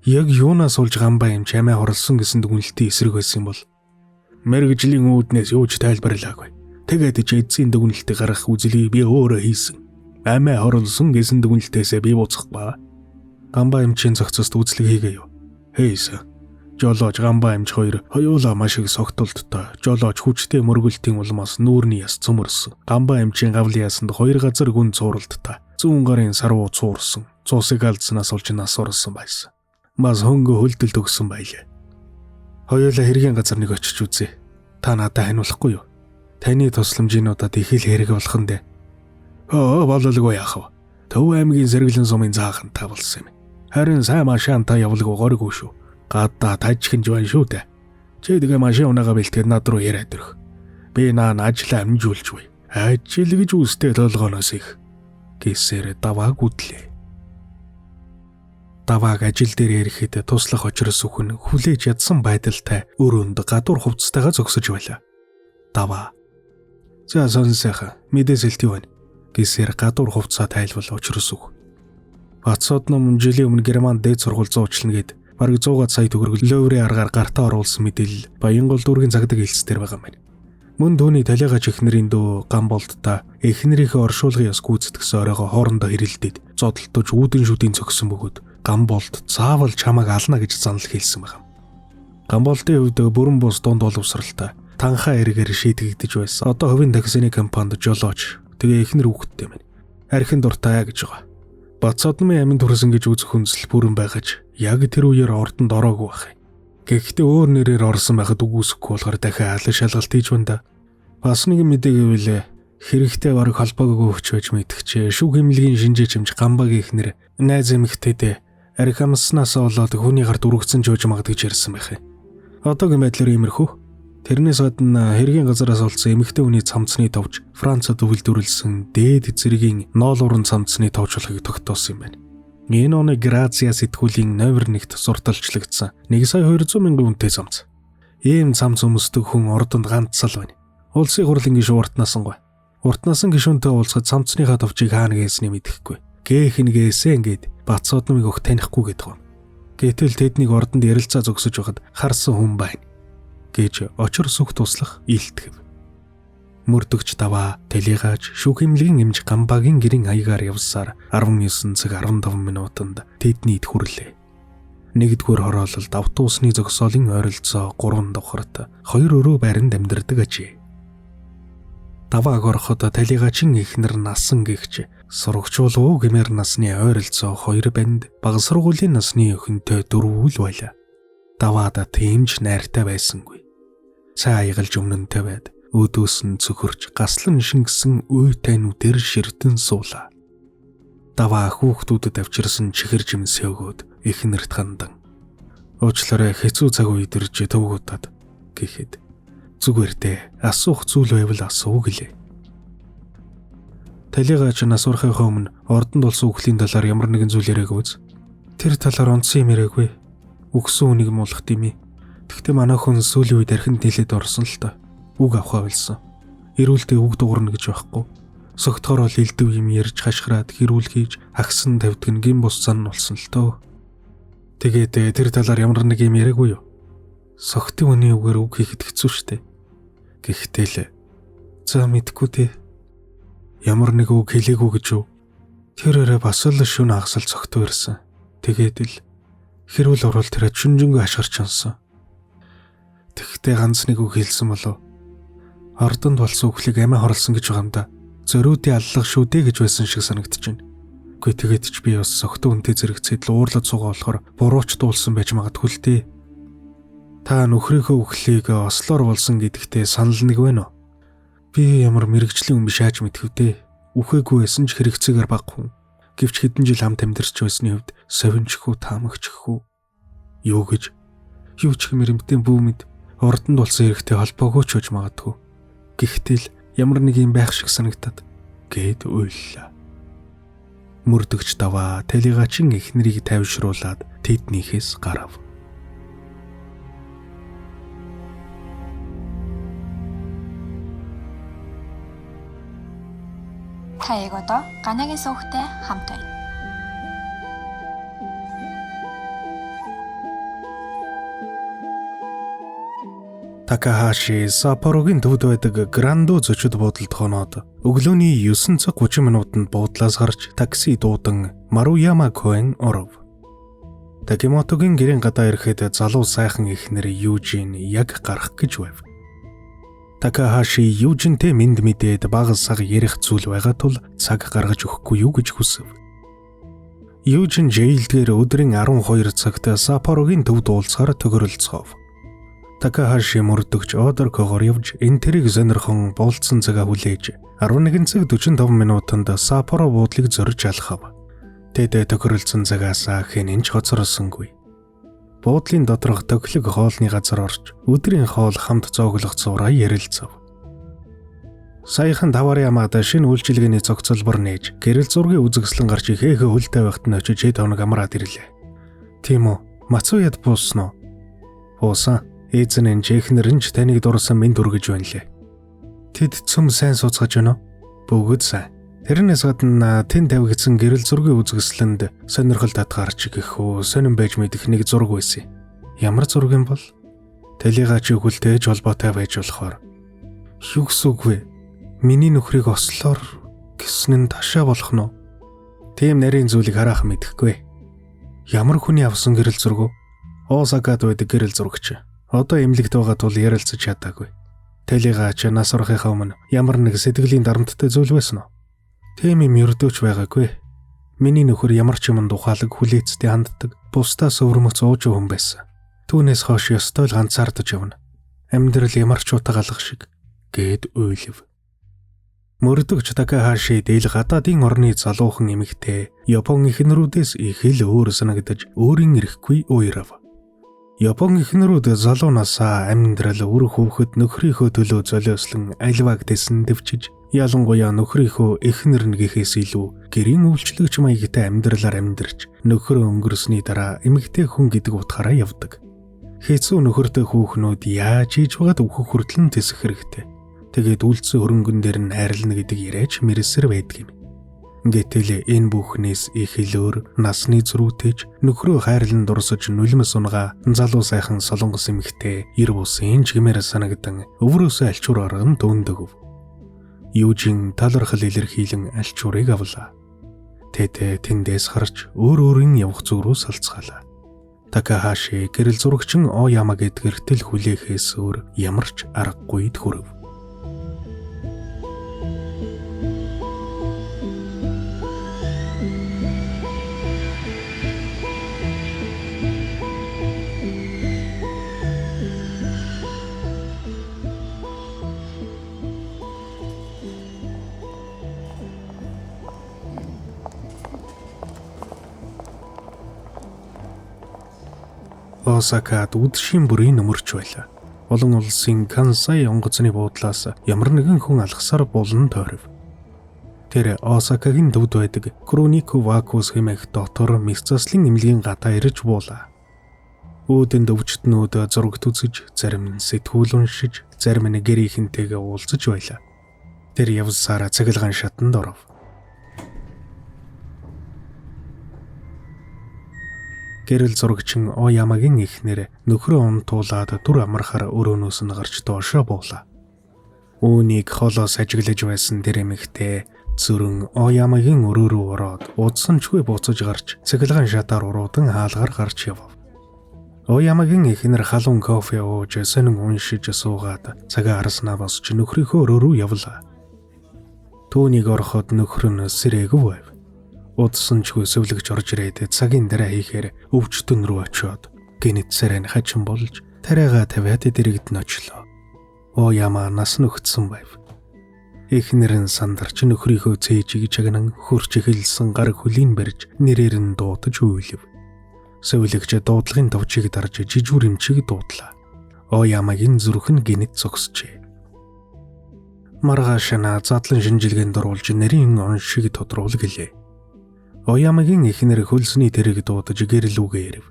A: Яг юунаас болж Гамба эмч амиа хорлсон гэсэн дүгнэлтийн эсрэг байсан юм бол?
B: Мэргэжлийн үүднээс юу ч тайлбарлаагүй. Тэгээд ч эцсийн дүгнэлтийг гаргах үзлийг би өөрөө хийсэн. Амиа хорлсон гэсэн дүгнэлтээсээ би буцахгүй.
A: Гамба эмчийн зохицост үзлэг хийгээ юу?
B: Хийсэн. Жолооч Гамба эмч хоёр хоёулаа маш их согтолттой. Жолооч хүчтэй мөргөлтийн улмаас нүүрний яс цөмөрсөн. Гамба эмчийн гавлын ясанд хоёр газар гүн цууралттай. Зүүн гарын сарвуу цуурсан. Цусыг алдсанаас олж нас орсон байсан. Бас хөнгө хөлдөлт өгсөн байлээ.
A: Хоёулаа хэргийн газар нэг очиж үзье. Та надад ханиулахгүй юу? Таны тусламжийн удаад их л хэрэг болох нь дээ.
B: Өө бололгүй яах вэ? Төв аймгийн сэргэлэн сумын заахан та болсон юм. Харин сайн машаанта явлгүй гориггүй шүү. Гадаа тажхинж байна шүү дээ. Чи тэгээ машин унаага бэлтгээд над руу яриад өрөх. Би наа ажлаа амжуулж бай. Ажил гэж үстэй толгооноос их
A: гэсээр давааг үдлээ. Давааг ажил дээр ирэхэд туслах очрос үхэн хүлээж ядсан байдалтай өрөөнд гадуур хувцастайгаа зогсож байлаа. Даваа. "За сонь сайхан мэдээ сэлтий байна" гэсээр гадуур хувцаа тайлбал очрос үх. Бацууд ном жилийн өмнө Германд дээд сургууль зуучлана гэд бараг 100 сая төгрөг лөөврийн аргаар гартаа оруулсан мэдээлэл Баянгол дүүргийн цагдаг хэлц дээр байгаа юм байна. Мөн түүний талигач эхнэрийн дүү Гамболдтой эхнэрийнхээ оршуулгын ёс гүйцэтгсэн оройгоо хоорондоо хэрэлдээд зодолдож үүдэн шүдийн цогсон бөгөөд Гамболд заавал чамайг ална гэж занал хэлсэн байгаа. Гамболдын хувьд бүрэн бус дунд боловсралтай танхаа эргээр шийдэгдэж байсан. Одоо хувийн таксины компанид жолооч тэгээ эхнэр хүүхэдтэй байна. Архин дуртай гэж байгаа. Бацодмын аминд хүрсэн гэж үзэх хүнсэл бүрэн байгаж яг тэр үеэр ордонд ороогүй байх юм. Гэхдээ өөр нэрээр орсон байхад үгүйсэхгүй болохоор дахиад аль шалгалт хийж байна да. Бас нэг мэдээ гэвэл хэрэгтэй бараг холбоогоогүй хүч байж мэдгчээ. Шүүх эмнэлгийн шинжээч эмч Гамбагийн эхнэр найз эмэгтэйдээ арх амснаасаа болоод хүний гарт үргэцэн жууж магад гэж ярьсан байх юм. Одоогийн байдлаар иймэрхүү. Тэрнээс гадна хэргийн газараас олдсон эмэгтэй хүний цамцны товч Францад үйлдвэрлэсэн дээд зэргийн ноолуурын цамцны товч болохыг тогтоосон юм байна. Энэ оны Гразia сэтгүүлийн номер 1-т сурталчлагдсан 1 сая 200 мянган үнэтэй цамц. Ийм цамц өмсдөг хүн ордонд ганц л байна. Улсын хурлын гишүүн уртнасан гой. Уртнасан гишүүнтэй уулзахад цамцныхаа товчийг хаана гээснийг мэдэхгүй. Гээх нь гээсэн гэд Бацууднамыг өгөх танихгүй гэдэг юм. Гэтэл тэднийг ордонд ярилцаа зогсож байхад харсан хүн байна гэж очор сүх туслах илтгэв. Мөрдөгч даваа, телегаач, шүүх эмнэлгийн эмч Гамбагийн гэрийн хаягаар явсаар 19 цаг 15 минутанд тэднийд хүрлээ. Нэгдүгээр хороололд автобусны зогсоолын ойролцоо 3 давхарт 2 өрөө байранд амьдардаг ажээ. Давааг ороход талигачин эхнэр насан гихч сурагчулуу гэмээр насны ойролцоо 2 банд бага сургуулийн насны охинтой дөрвөл байлаа. Даваада тийм ч найртай байсангүй. Цай аягалж өмнөнтэй байд өөдөөс нь цөхөрч гаслан шингэсэн уйтай нүдээр ширтэн суулаа. Даваа хүүхдүүдэд авчирсан чихэр жимсээ өгөөд эхнэрт хандан. Уучлаарай, хэцүү цаг үед ирж төвгүүдад гэхэд зүгээр дээ, асуух зүйл байвал асуу гэлээ. Талигач нас барахынхаа өмнө ордонд болсон үхлийн талаар ямар нэгэн зүйл яриаггүй биз? Тэр талаар онцсон юм яриаггүй. Үгсэн үнийг муулах димээ. Тэгтээ манай хүн сүүлийн үед архинд нийлээд орсон л та. Үг авахаа болсон. Эрүүлдэ үг дуурна гэж байхгүй. Согтхоор бол элдв юм ярьж хашгираад хэрүүл хийж агсан тавьдаг нь гин бус зан болсон л төө. Тэгээд тэр талаар ямар нэг юм яриаггүй юу? Согтын үний үгээр үг хийхэд хэцүү шттэ. Гэхдээ л за мэдгүй дээ. Ямар нэг үг хэлээгүй гэж юу? Тэр өрөө бас л шүн хагасал цогтуу ирсэн. Тэгээд л хэрүүл орвол тэр чүнжэнгөө хашгирч онсон. Тэгтээ ганц нэг үг хэлсэн болов. Ордонд болсон үхлийг амиа хорлсон гэж байгаа юм да. Зориудын аллах шүү дээ гэж байсан шиг санагдаж байна. Үгүй тэгээд ч би бас согтуу үнтэй зэрэгцээд л уурлаад суугаа болохоор бурууч дуулсан байж магадгүй л дээ. Та нөхрийнхөө үхлийг ослоор болсон гэдэгтээ санал нэг байна уу? Би ямар мэрэгжлийн хүн биш ааж мэдхэв дээ. Үхээгүй байсан ч хэрэгцээгээр баг хүн. Гэвч хэдэн жил хамт амьдарч байсны хувьд совинчхүү таамагчхүү. Юу гэж? Юу ч хэмээр эмтэн бүү мэд ордонд болсон хэрэгтэй холбоогүй ч байж магадгүй. Гэхдээ л ямар нэг юм байх шиг санагдаад гээд уйллаа. Мөрдөгч даваа талигачин эхнэрийг тайвшруулад тэднийхээс гарав.
C: Та яг одоо Ганагийн сувгтай хамт байна.
A: Такахаши Саппорогийн төвд байдаг Грандо зочид буудалд хоноод өглөөний 9 цаг 30 минутанд буудлаас гарч такси дуудан Маруяма Коэн оров. Такимотогийн гэрийн гадаа ирэхэд залуу сайхан эхнэр Южин яг гарах гэж байв. Такахаши Южинтэй мэнд мэдээд бага сага ярих зүйл байгаа тул цаг гаргаж өгөхгүй юу гэж хүсэв. Южин жейлдгээр өдрийн 12 цагт Саппорогийн төвд уулзахаар төгөрөлцгов. Такахаши мөрдөгч Одоркогоор явж энтерийг сонирхон болцсон цагаа хүлээж 11 цаг 45 минутанд Саппоро буудлыг зорж алхав. Тэд тохиролцсон цагаас хэн ч хоцроссонгүй. Буудлын доторх тохилог хоолны газар орж өдрийн хоол хамт зооглох зураа ярилцав. Саяхан таварын ямаад шинэ үйлчилгээний зохицолбор нээж гэрэл зургийн үзэгслэн гарч ихээхэ хөлтэй байхад нь очиж хэд хоног амраад ирлээ. Тийм үү? Мацуяд буусан уу? Буусан. Эзэн нь эхнэр нь ч таныг дурсан минь дүргэж байна лээ. Тэд цөм сайн сууцгаж байна уу? Бүгд сайн. Тэрнээс гадна тэн тавигдсан гэрэл зургийн үзэсгэлэнд сонирхол татгаарч гэх үү сонин байж мэдэх нэг зураг байсан. Ямар зураг юм бол? Талигач үхэлтэй ч холбоотой байж болохоор. Юу гэсэн үг вэ? Миний нөхрийг ослоор гэсэн нь ташаа болох нь уу? Тийм нарийн зүйлийг хараах мэдэхгүй. Ямар хүний авсан гэрэл зураг вэ? Осакад байдаг гэрэл зурагч. Одоо эмнэлэгт байгаа тул ярилцаж чадаагүй. Талигач нас барахынхаа өмнө ямар нэг сэтгэлийн дарамттай зүйл байсан уу? Тийм юм ердөөч байгаагүй. Миний нөхөр ямар ч юмд ухаалаг хүлээцтэй ханддаг, бусдаас өвөрмөц ууж хүн байсан. Түүнээс хойш ёстой л ганцаардаж явна. Амьдрал ямар ч утга алга шиг гээд уйлав. Мөрдөгч Такахаши дээл гадаадын орны залуухан эмэгтэй Япон эхнэрүүдээс их л өөр санагдаж өөрийн эрэхгүй уйрав. Япон эхнэрүүд залуу насаа амьдрал үр хүүхэд нөхрийнхөө төлөө золиослон альваг тэсэн дэвчиж ялангуяа нөхрийнхөө эхнэр нь гэхээс илүү гэрийн үйлчлэгч маягтай амьдралаар амьдарч нөхрөө өнгөрсний дараа эмэгтэй хүн гэдэг утгаараа явдаг. Хэцүү нөхөртэй хүүхнүүд яаж хийж байгаад өөхөх хүртэл нь тэсэх хэрэгтэй. Тэгээд үлдсэн хөрөнгөн дээр нь хайрлана гэдэг яриач мэрсэр байдаг юм. Гэтэл энэ бүхнээс их илөөр насны зөрүүтэйч нөхрөө хайрлан дурсаж нулимс унгаа залуу сайхан солонгос эмэгтэй эр бусын чигмээр санагдан өврөөсөө альчуур арган дөндөг. Юужин талархал илэрхийлэн альчуурыг авлаа. Тэд тэндээс харж өөр өөрийн явах зүг рүү салцгаалаа. Такахаши гэрэл зурагчин Ояма гэдгэртэл хүлээхээс өөр ямар ч аргагүй хүрв. Осакад үдшийн бүрийн нөмөрч байлаа. Олон улсын Кансай онгоцны буудлаас ямар нэгэн хүн алгасаар булан тойров. Тэр Осакагийн төвд байдаг Кронико Вакус хэмээх дотор мэс заслын эмнэлгийн гадаа ирж буулаа. Өөдөнд өвчтнүүд зурагт үзэж, зарим нь сэтгүүл уншиж, зарим нь гэрийнхэнтэйгээ уулзаж байлаа. Тэр явсараа цахилгаан шатанд оров. Гэрэл зурагчин Оямагийн эхнэр нөхрөө унтуулад дүр амархаар өрөөнөөс нь гарч доошоо буулаа. Үүнийг холоос ажиглаж байсан тэр эмэгтэй зүрэн Оямагийн өрөө рүү ороод удсан чгүй буцаж гарч цахилгаан шатаар уруудан хаалгаар гарч явв. Оямагийн эхнэр халуун кофе ууж сонин уншиж суугаад цагаа харснаа босч нөхрийнхөө өрөө рүү явлаа. Түүнийг ороход нөхөр нь сэрээгүй байв. Удсан чгүй сэвлэгч орж ирээд цагийн дараа хийхээр өвчтөн рүү очиод гинэт сарай нь хачин болж тариагаа тавиад дэрэгдэн очлоо. Ояма нас нөхцсөн байв. Эхнэр нь сандарч нөхрийнхөө цээжийг чагнан хөрч эхэлсэн гар хөлийн барьж нэрээр нь дуудаж уйлав. Сэвлэгч дуудлагын товчийг дарж жижүүр эмчийг дуудлаа. Оямагийн зүрх нь гинэт зогсжээ. Маргааш нь задлан шинжилгээнд оруулж нэрийн оншиг тодруул гэлээ. Оямагийн эхнэр хөлсний тэрэг дуудаж гэрэл үгээ ирэв.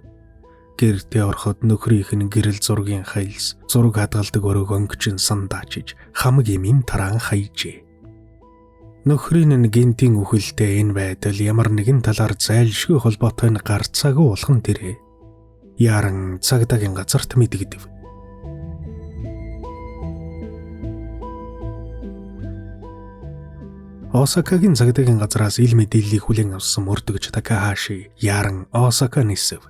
A: Гэртээ ороход нөхрийнх нь гэрэл зургийн хайлс зураг хадгалдаг өрөөг өнгөчин сандаачиж хамаг имийн тараан хайжээ. Нөхрийн нь гинтийн үхэлтэй энэ байдал ямар нэгэн талаар зайлшгүй холбоотой нь гарцаагүй болгон тэрэ. Яран цагдаагийн газарт мэдэгдэв. Осакагийн цагдаагийн газраас ил мэдээллийг хүлээн авсан мөрдөгч Такахаши яран Осака нисэв.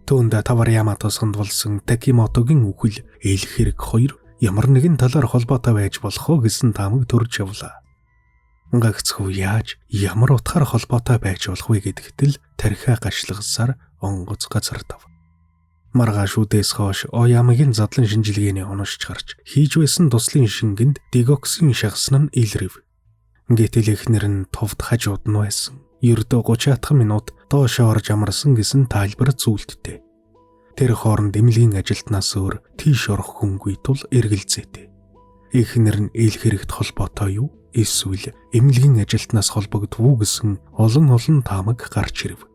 A: Түүнд Таваряма тосгонд болсон Такимотогийн үхэл ил хэрэг хоёр ямар нэгэн талаар холбоотой байж болох уу гэсэн таамаг төрж явлаа. Гагцхүү яаж ямар утгаар холбоотой байж болох вэ гэдэгт л тархиа гашлагсаар онгоц газардав. Маргааш үдээс хойш Оямагийн задлан шинжилгээний оношч гарч хийж байсан туслын шингэнд дигоксин шагсан нь илрэв. Гэтэл эхнэр нь товд хажууд нь байсан. Ердөө 30 минут доошоо орж амарсан гэсэн тайлбар зүйлдтэй. Тэр хооронд эмнэлгийн ажилтнаас өөр тийш орох хүнгүй тул эргэлзээтэй. Эхнэр нь ил хэрэгт холбоотой юу? Эсвэл эмнэлгийн ажилтнаас холбогдов уу гэсэн олон олон таамаг гарч ирэв.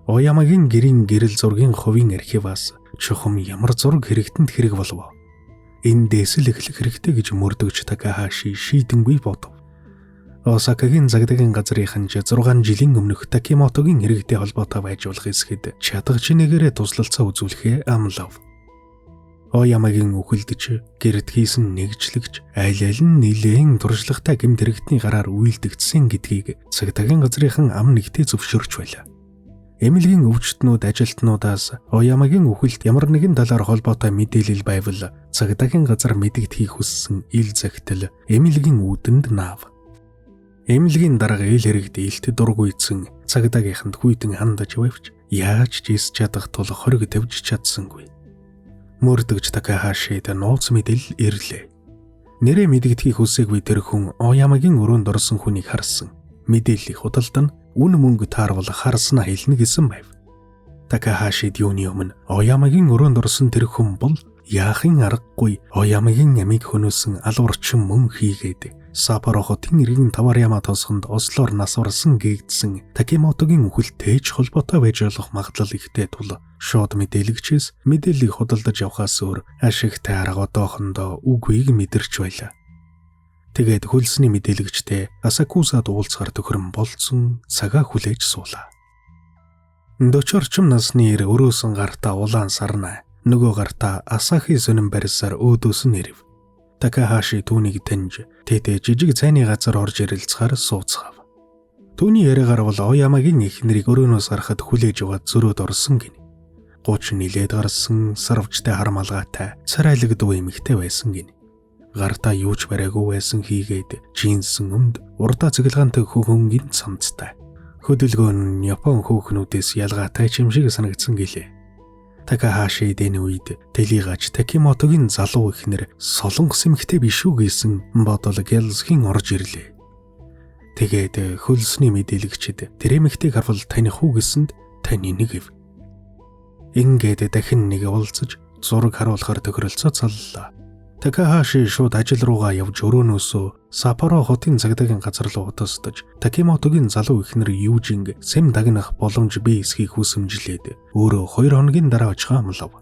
A: Оямагийн гэрийн гэрэл зургийн хувийн архиваас чухам ямар зураг хэрэгтэнд хэрэг болов? Эндээс л эхлэх хэрэгтэй гэж мөрдөгч Такахаши шийдэнгүй бодов. Осакагийн цагдаагийн газрынхан ч 6 жилийн өмнөх Такимотогийн хэрэгтэй холбоотой байж болох эсэхэд чадах чинээгээрээ туслалцаа үзүүлэхээ амлав. Оямагийн үхэлдэж гэрд хийсэн нэгжлэгч аль аль нь нилээн туршлагатай гэмт хэрэгтний гараар үйлдэгдсэн гэдгийг цагдаагийн газрынхан ам нэгтээ зөвшөөрч байлаа. Эмнэлгийн өвчтнүүд ажилтнуудаас Оямагийн үхэлд ямар нэгэн талаар холбоотой мэдээлэл байвал цагдаагийн газар мэдэгдэхийг хүссэн ил захидал эмнэлгийн үүдэнд наав. Эмнэлгийн дарга ил хэрэгт илт дургуйцэн цагдаагийнханд хүйтэн хандаж байвч яаж ч эс чадах тул хориг тавьж чадсангүй. Мөрдөгч Такахашид нууц мэдээлэл ирлээ. Нэрээ мэдэгдэхийг хүсээгүй тэр хүн Оямагийн өрөөнд орсон хүнийг харсан. Мэдээллийг худалдан үн мөнгө таарвал харснаа хэлнэ гэсэн байв. Такахашид юуны өмнө Оямагийн өрөөнд орсон тэр хүн бол яахын аргагүй Оямагийн амийг хөнөөсөн алуурчин мөн хийгээд Саппоро хотын иргэн Таваряма тосгонд ослоор нас барсан гээгдсэн Такимотогийн үхэлтэй ч холбоотой байж болох магадлал ихтэй тул шууд мэдээлэгчээс мэдээллийг худалдаж явахаас өөр ашигтай арга одоохондоо үгүйг мэдэрч байлаа. Тэгээд хөлсний мэдээлэгчтэй Асакусад уулзахар төхөрөн болцсон цагаа хүлээж суулаа. 40 орчим насны эр өрөөсөн гартаа улаан сарнай нөгөө гартаа Асахи сонин барьсаар өөдөөс нь ирэв. Такахаши түүнийг таньж тэдээ жижиг цайны газар орж ярилцахаар сууцгаав. Түүний яриагаар бол Оямагийн эхнэрийг өрөөнөөс гарахад хүлээж аваад зөрөөд орсон гинэ. 30 нилээд гарсан сарвчтай хар малгайтай царайлаг дүү эмэгтэй байсан гин. Гартаа юу ч бариагүй байсан хийгээд джинсэн өмд урдаа цэглэгаантай хөхөнгийн цамцтай. Хөдөлгөөн нь Япон хөөхнүүдээс ялгаатай ч юм шиг санагдсан гэлээ. Такахаши энэ үед Телигач Такимотогийн залуу эхнэр солонгос эмэгтэй биш үү гэсэн бодол Гялсхийн орж ирлээ. Тэгээд хөлсний мэдээлэгчид тэр эмэгтэйг харвал таних уу гэсэнд тань нэг гэв. Ингээд дахин нэг уулзаж зураг харуулахаар тохиролцоо цаллаа. Такахаши шууд ажил руугаа явж өрөөнөөсөө Саппоро хотын цагдаагийн газар руу утасдаж Такимотогийн залуу эхнэр Южинг сэм дагнах боломж бий эсхийг хүсэмжлээд өөрөө 2 хоногийн дараа очихоо амлав.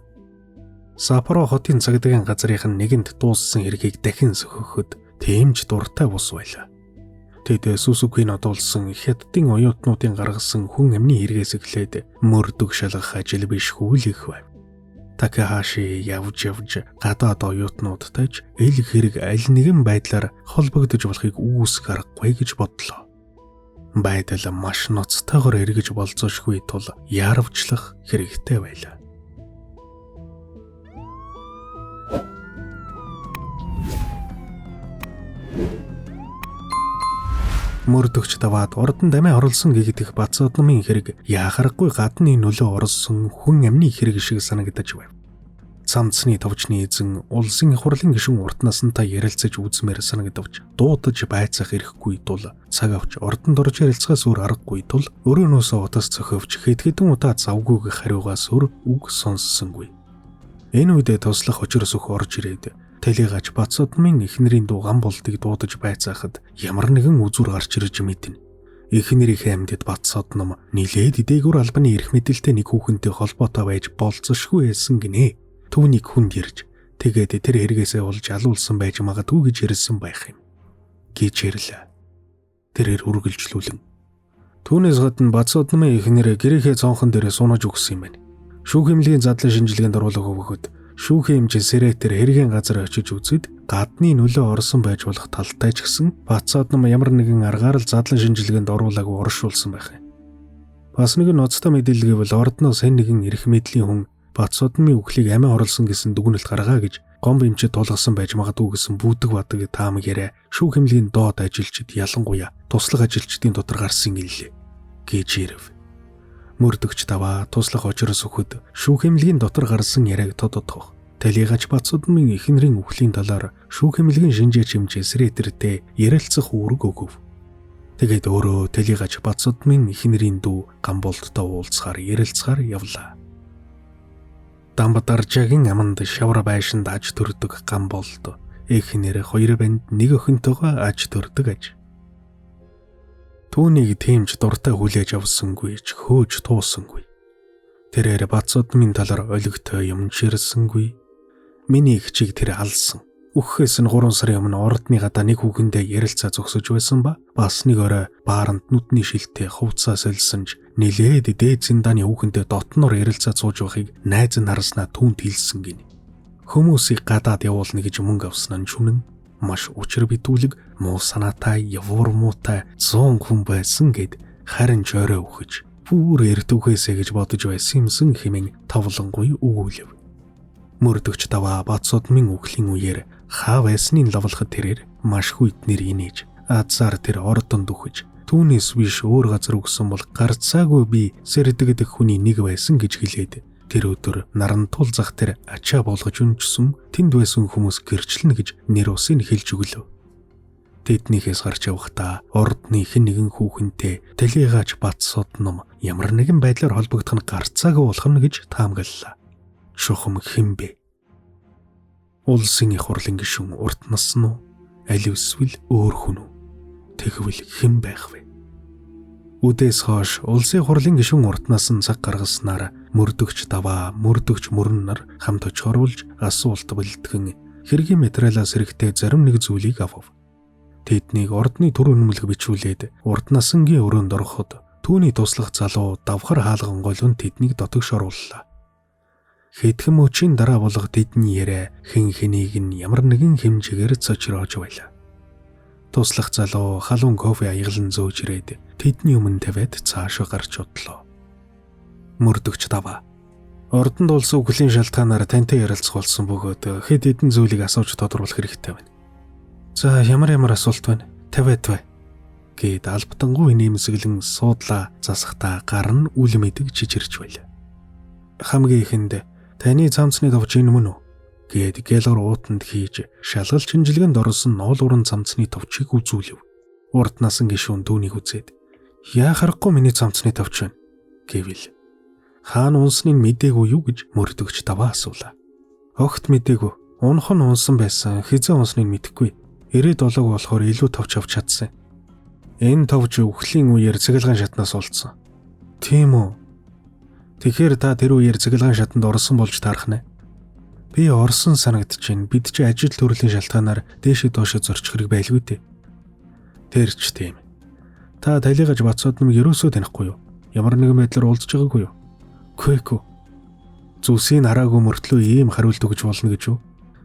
A: Саппоро хотын цагдаагийн газрынх нь нэгэнд дууссан хэргийг дахин сөхөхөд тийм ч дуртай бус байлаа. Тэд Сусукийн одуулсан хятадын оюутнуудын гаргасан хүн амны хэрэгээс эхлээд мөрдөг шалгах ажил биш хүлэх байв. Такахаши явж явж гадаад оюутнуудтай ч эл хэрэг аль нэгэн байдлаар холбогдож болохыг үүсэх аргагүй гэж бодлоо. Байдал маш ноцтойгоор эргэж болзошгүй тул яарвчлах хэрэгтэй байлаа. Мөрдөгч даваад урдан дамиа оруулсан гэгдэх Бацодномын хэрэг яхарахгүй гадны нөлөө орсон хүн амны хэрэг шиг санагдаж байв. Цамцны товчны эзэн улсын их хурлын гишүүн урт насантай ярилцаж үзмээр санагдавч дуудаж байцаах эрхгүй тул цаг авч ордонд орж ярилцахаас өөр аргагүй тул өрөөнөөсөө утас цохивч хэд хэдэн удаа завгүйг хариугаас өөр үг сонссонгүй. Энэ үедээ туслах очир сөх орж ирээд Телигач Бацодмын эхнэрийн дүү Гамболтыг дуудаж байцаахад ямар нэгэн үзүүр гарч ирж мэднэ. Эхнэрийнхээ амьдад Бацодном нилээд дээгүүр албаны эрх мэдэлтэй нэг хүүхэнтэй холбоотой байж болзошгүй байсан гинэ. Түүнийг хүнд ярьж тэгээд тэр хэрэгээсээ олж алуулсан байж магадгүй гэж ярьсан байх юм гэж ярьлаа. Тэрээр үргэлжлүүлэн түүнээс гадна Бацодномын эхнэр гэрийнхээ цонхон дээрээ сунаж өгсөн юм байна. Шүүх хэмнэлгийн задлан шинжилгээнд оруулах өгөхөд шүүхийн эмч Сэрэтер хэргийн газар очиж үзэд гадны нөлөө орсон байж болох талтай ч гэсэн Бацодном ямар нэгэн аргаар л задлан шинжилгээнд оруулаагүй оршуулсан байх юм. Бас нэг ноцтой мэдээлэл гэвэл ордноос хэн нэгэн эрх мэдлийн хүн Бацодномын үхлийг амиа оруулсан гэсэн дүгнэлт гаргаа гэж гомб эмчэд тулгасан байж магадгүй гэсэн бүдэг бадаг таамаг яриа шүүх хэмнэлгийн доод ажилчид ялангуяа туслах ажилчдын дотор гарсан гэлээ гэж ирэв. Мөрдөгч даваа туслах очроос өхөд шүүх хэмнэлгийн дотор гарсан яриаг тодотгох. Телигач Бацодномын эхнэрийн үхлийн талаар шүүх хэмнэлгийн шинжээч эмч Срэтэртэй ярилцах үүрэг өгөв. Тэгээд өөрөө Телигач Бацодномын эхнэрийн дүү Гамболттой уулзахаар ярилцахаар явлаа. Дамбадаржагийн аманд шавар байшинд аж төрдөг Гамболт эхнэр хоёр банд нэг охинтойгоо аж төрдөг аж. Түүнийг тийм ч дуртай хүлээж авсангүй ч хөөж туусангүй. Тэрээр Бацодмын талаар олигтой юм чирсэнгүй. Миний эгчийг тэр алсан. Үхэхээс нь 3 сарын өмнө ордны гадаа нэг хүүхэндээ ярилцаа зогсож байсан ба бас нэг орой бааранд нүдний шилтэй хувцас сэлсэн ч нилээд дээд зиндааны хүүхэндээ дотноор ярилцаа сууж байхыг найз нь харснаа түүнд хэлсэн гин. Хүмүүсийг гадаад явуулна гэж мөнгө авсан нь шүнэн маш учир битүүлэг муу санаатай явуур муутай 100 хүн байсан гэд харин ч орой үхэж бүр эрт үхээсэ гэж бодож байсан юмсан хэмээн тавлангүй өгүүлэв. Мөрдөгч даваа Бацодмын үхлийн үеэр хаа байсныг лавлахад тэрээр маш хүйтнэр инээж азар тэр ордонд үхэж түүнээс биш өөр газар үгсэн бол гарцаагүй би сэрдэгдэх хүний нэг байсан гэж хэлээд тэр өдөр нарантуул зах тэр ачаа болгож өнжсөн тэнд байсан хүмүүс гэрчлэнэ гэж нэр усын хэлж өглөө. Тэднийхээс гарч явахдаа ордны хэн нэгэн хүүхэнтэй Телигач Бацодном ямар нэгэн байдлаар холбогдох нь гарцаагүй болох нь гэж таамаглалаа. Чухам хэн бэ? Улсын их хурлын гишүүн урт насн уу? Аль эсвэл өөр хүн үү? Тэгвэл хэн байх вэ? Үдээс хойш улсын хурлын гишүүн урт насан цаг гаргаснаар мөрдөгч даваа, мөрдөгч мөрөн нар хамт очихоруулж асуулт бэлтгэн хэргийн материалаас хэрэгтэй зарим нэг зүйлийг авав. Тэднийг ордны төр үнэмлэх бичүүлээд урт насангийн өрөөнд ороход түүний туслах залуу давхар хаалган голон тэднийг дотогш орууллаа. Хэдхэн мөчийн дараа болох тэдний яриа хэн хэнийг нь ямар нэгэн хэмжээгээр цочроож байлаа. Туслах залуу халуун кофе аягалан зөөж ирээд тэдний өмнө тавиад цаашаа гарч удлаа. Мөрдөгч даваа. Ордонд болсон үхлийн шалтгаанаар тантай ярилцах болсон бөгөөд хэд хэдэн зүйлийг асууж тодруулах хэрэгтэй байна. За ямар ямар асуулт байна? Тавиад бай. Гэт албатангуй нэмсэглэн суудлаа засахдаа гар нь үл мэдэг чичирч байлаа. Хамгийн ихэнд таны цамцны товч энэ мөн үү? Гэт гэлор уутанд хийж шалгал чинжилгэнд орсон ноол уран цамцны товчийг үзүүлв. Урд насан гишүүн түүнийг үзээд "Яа харахгүй миний цамцны товч байна" гэвэл хаана унсныг мдээгүй юу гэж мөрдөгч даваа асуулаа. Огт мдээгүй. Унах нь унсан байсан. Хизээ унсныг мэдэхгүй. 97-г болохоор илүү товч авч чадсан. Энэ товч үхлийн үеэр цэгэлгаан шатнаас олдсон. Тийм үү? Тэгэхээр та тэр үеэр цэгэлгаан шатанд орсон болж таарах нэ. Би орсон санагдаж байна. Бид чи ажил төрлийн шалтгаанаар дээшээ доошоо зорчих хэрэг байлгүй дээ. Тэр ч тийм. Та талигаж Бацууд намайг ерөөсөө танихгүй юу? Ямар нэгэн байдлаар уулзж байгаагүй юу? Квеко. Зүсийг хараагүй мөртлөө ийм хариулт өгч болно гэж үү?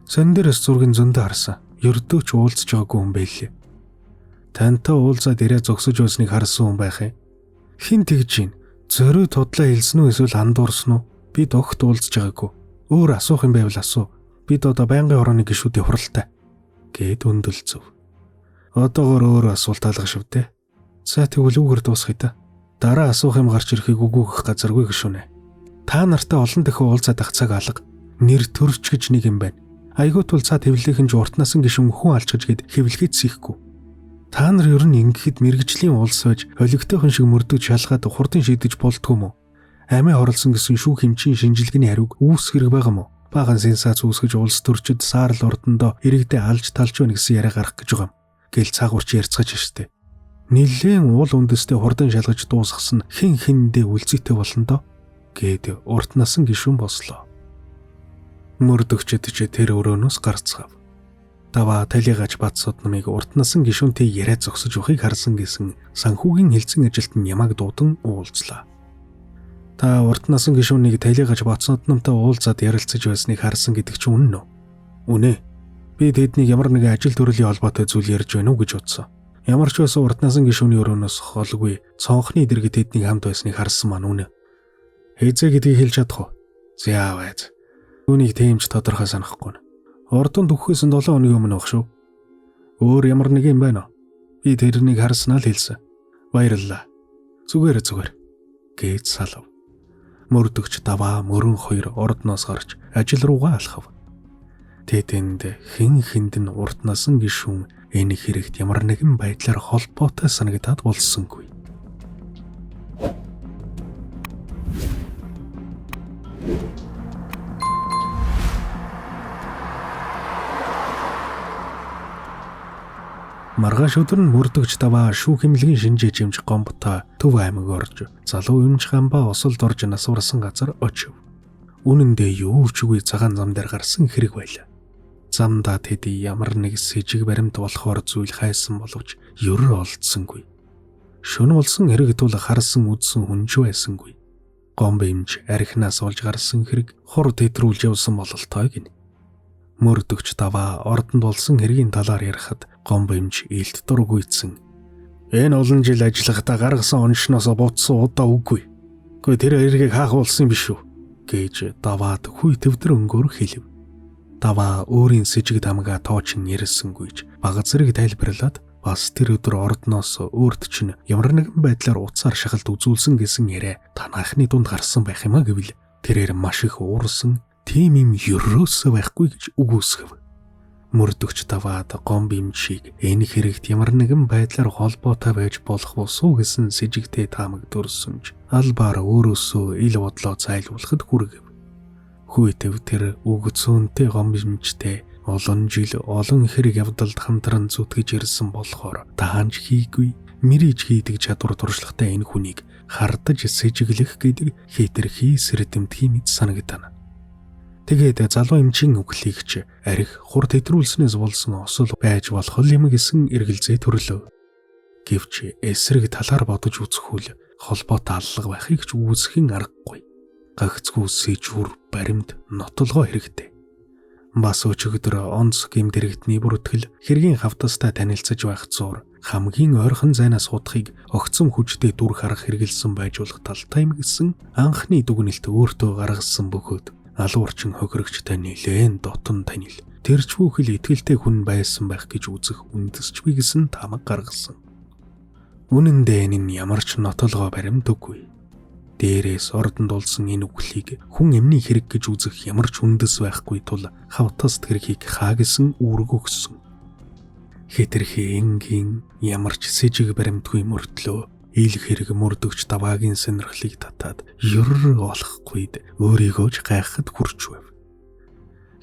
A: Сон дээрээс зургийн зөндөө харсан. Ердөө ч уулзж байгаагүй хүн байлээ. Тантай уулзаад ирээ зогсож байсныг харсан хүн байх юм. Хэн тэгж юм? Зөрүү тудлаа хэлсэн үү эсвэл андуурсан уу? Бид огт уулзж байгаагүй. Өөр асуух юм байвал асуу. Бид одоо байнгын хорооны гишүүдийн хуралтай. Гэт өндөрлцөв. Одоогор өөр асуулт алга швдэ. За тэгвэл үүгээр дуусгая та. Дараа асуух юм гарч ирэхийг үгүйгэх газаргүй гишүүнэ. Та нартай олон дахин уулзаад ах цаг алга. Нэр төрч гэж нэг юм байна. Айгуу тул цаа тэвлэхэн ч уртнасан гишүүн хүн алчгаж гэд хэвлэхэд сихгүй. Та нар ер нь ингэхэд мэрэгжлийн улс байж холигтойхон шиг мөрдөж шалгаад хурдан шийдэж болдгоо юм уу? Амиа хорлсон гэсэн шүүх хэмжийн шинжилгээний хариуг үүсгэх хэрэг байгаа мó? Баган сенсац үүсгэж улс төрчид саарл ордондоо иргэдээ алж талж байна гэсэн яриа гарах гэж байгаа юм. Гэл цаагуурч ярьцгааж штэ. Нилээн уул үндэстэй хурдан шалгаж дуусгасан хэн хэндээ үлзийтэй болно доо гээд урт насан гишүүн бослоо. Мөрдөгчд ч тэр өрөөнөөс гарцгаав. Даваа талигаач Бацууд намайг урт насан гишүүнтэй яриа зогсож явахыг харсан гэсэн санхүүгийн хэлцэн ажилтан ямааг дуудан уулзлаа. Та урт насан гишүүнийг талигаач Бацууд намтай уулзаад ярилцаж байсныг харсан гэдэг чинь үнэн үү? Үнэ. Би тэднийг ямар нэгэн ажил төрлийн холбоотой зүйл ярьж байна уу гэж бодсон. Ямар ч байсан урт насан гишүүний өрөөнөөс холгүй цонхны дэргэд тэднийг хамт байсныг харсан маань үнэ. Хэзээ гэдгийг хэлж чадах уу? За байз. Үүнийг тийм ч тодорхой санахгүй. Ордонд өгөхөөс 7 хоногийн өмнө баг шүү. Өөр ямар нэг юм байна уу? Би тэрнийг харснаа л хэлсэн. Баярлалаа. Зүгээр зүгээр. Гэж салав. Мөрдөгч даваа мөрөн хоёр ордноос гарч ажил руугаа алхав. Тэдэнд хэн хэнд нь урт насан гишүүн энэ хэрэгт ямар нэгэн байдлаар холбоотой санагдаад болсонгүй. Маргааш өдөр нь мөрдөгч даваа шүүх хэмнэлгийн шинжээч эмч Гомботой Төв аймаг орж залуу эмч Гамбаа осолд орж нас барсан газар очив. Үнэн дээр юу ч үгүй цагаан зам дээр гарсан хэрэг байлаа. Замдаа тэд ямар нэг сэжиг баримт болохоор зүйл хайсан боловч ер олдсонгүй. Шөнө болсон хэрэг тул харсан үзсэн хүн ч байсангүй. Гомб эмч архинаас олж гарсан хэрэг хур тэдрүүлж явсан бололтой гинэ. Мөрдөгч даваа ордонд болсон хэргийн талаар ярихад Гомб эмч илт дургүйцэн. Энэ олон жил ажиллахдаа гаргасан оншноосоо буцсан удаа үгүй. Гэхдээ тэр эргийг хаах болсон юм биш үү гэж даваад хүй төвдөр өнгөөр хэлв. Даваа өөрийн сэжиг тамгаа тоочин ярьсангүйж бага зэрэг тайлбарлаад бас тэр өдөр ордноос өөрт чинь ямар нэгэн байдлаар утсаар шахалт үзүүлсэн гэсэн яриа танаахны дунд гарсан байх юм а гэвэл тэрээр маш их уурсан тийм юм ерөөсөө байхгүй гэж үгүйсгэв. Мөрдөгч даваад Гомб эмчийг энэ хэрэгт ямар нэгэн байдлаар холбоотой байж болох босуу гэсэн сэжигтэй таамаг төрсөн ч албаар өөрөөсөө ил бодлоо зайлуулахад хүргэв. Хүйтэв тэр үг цөөнтэй Гомб эмчтэй олон жил олон хэрэг явдалд хамтран зүтгэж ирсэн болохоор таанч хийгүй мэрэж хийдэг чадвар туршлагатай энэ хүнийг хардаж сэжиглэх гэдэг хэтэрхий сэрдэмтгий мэд санагдана. Тэгээд залуу эмчийн үглийг ч арх хур тэтрүүлснээс болсон осол байж болох юм гэсэн эргэлзээ төрлөө. Гэвч эсрэг талаар бодож үзэхүүл холбоотой аллага байхыг ч үүсгэн аргагүй. Гагцгүй сэжүр, баримт, нотолгоо хэрэгтэй. Бас өчигдөр онц гэмт хэрэгтний бүртгэл хэргийн хавтастай танилцаж байх зуур хамгийн ойрхон зайнаас худахыг огцом хүчтэй дүр харах хэрэгэлсэн байж болох талтай юм гэсэн анхны дүгнэлт өөртөө гаргасан бөгөөд алуурчин хохирогчтой нэлээн дотон танил. Тэр ч бүхэл итгэлтэй хүн байсан байх гэж үзэх үндэсч би гэсэн таамаг гаргасан. Үнэн дээр энэ нь ямар ч нотолгоо баримтгүй. Дээрээс ордонд болсон энэ үхлийг хүн эмний хэрэг гэж үзэх ямар ч үндэс байхгүй тул хавтаст хэргийг хаа гэсэн үүрэг өгсөн. Хэтэрхий энгийн ямар ч сэжиг баримтгүй мөртлөө ил хэрэг мөрдөгч даваагийн сонирхлыг татаад ер олохгүйд өөрийгөө ч гайхахад хүрч байв.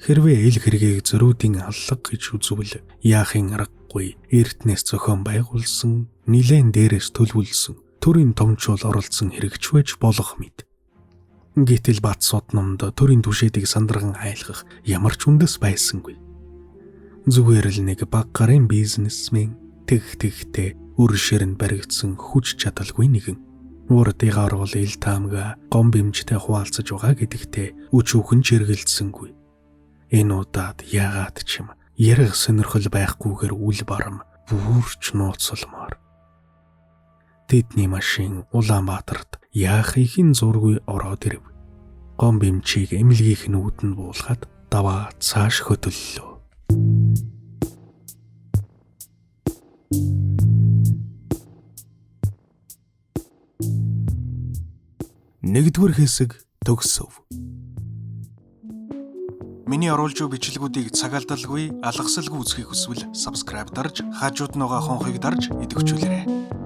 A: Хэрвээ ил хэргийг зөрүүдийн аллага гэж үзвэл яахын аргагүй эртнээс зохион байгуулсан, нилээн дээрээс төлөвлөсөн төрийн томчул оролцсон хэрэгч байж болох мэт. Гэтэл бат содномд төрийн түшээдийг сандарган айлгах ямар ч үндэс байсангүй. Зүгээр л нэг баг гарын бизнесмен тэг тэгтээ үр ширэнд баригдсан хүч чадалгүй нэгэн. Урдыгаар бол ил таамга гом бимжтэй хуваалцаж байгаа гэдэгтээ өчүүхэн чиргэлдсэнгүй. Энэ удаад яагаад ч юм ярих сонирхол байхгүйгээр үл барам бүрч нууцлмаар. Тэдний машин Улаанбаатарт яахыг нь зургүй ороод ирэв. Гом бимчийг эмнэлгийнх нь үүдэнд буулгаад даваа цааш хөтөллөө. Нэгдүгээр хэсэг төгсөв. Миний оруулж буй бичлэгүүдийг цагаалдалгүй, алгасалгүй үзэхийг хүсвэл subscribe дарж, хажууд нугаа хонхыг дарж идэвхжүүлээрэй.